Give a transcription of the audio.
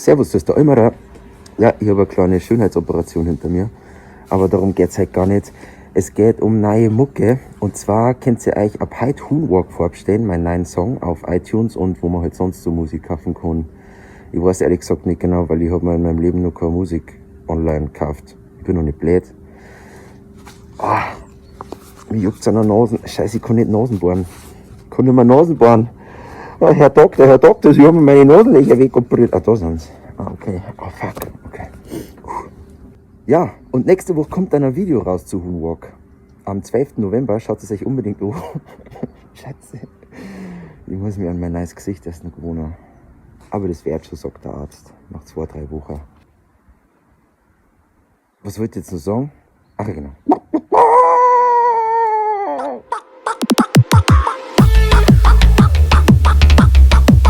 Servus, das ist der Almerer. Ja, ich habe eine kleine Schönheitsoperation hinter mir. Aber darum geht's halt gar nicht. Es geht um neue Mucke. Und zwar könnt ihr euch ab heute Hoonwalk vorbestellen, meinen neuen Song auf iTunes und wo man halt sonst so Musik kaufen kann. Ich weiß ehrlich gesagt nicht genau, weil ich habe mir in meinem Leben noch keine Musik online gekauft. Ich bin noch nicht blöd. Ah, mir juckt's an der Nase. Scheiße, ich kann nicht Nasen bohren. Ich kann nicht mehr Nasen bohren. Oh, Herr Doktor, Sie haben mir meine Nasenlöcher wegoperiert. Ah, da sind's. Ah, okay. Oh, fuck. Okay. Ja, und nächste Woche kommt dann ein Video raus zu Hoonwalk. Am 12. November, schaut es euch unbedingt an. Scheiße. Ich muss mich an mein neues Gesicht erst noch gewöhnen. Aber das wird schon, sagt der Arzt. Nach 2, 3 Wochen. Was wollte ich jetzt noch sagen? Ach ja, genau.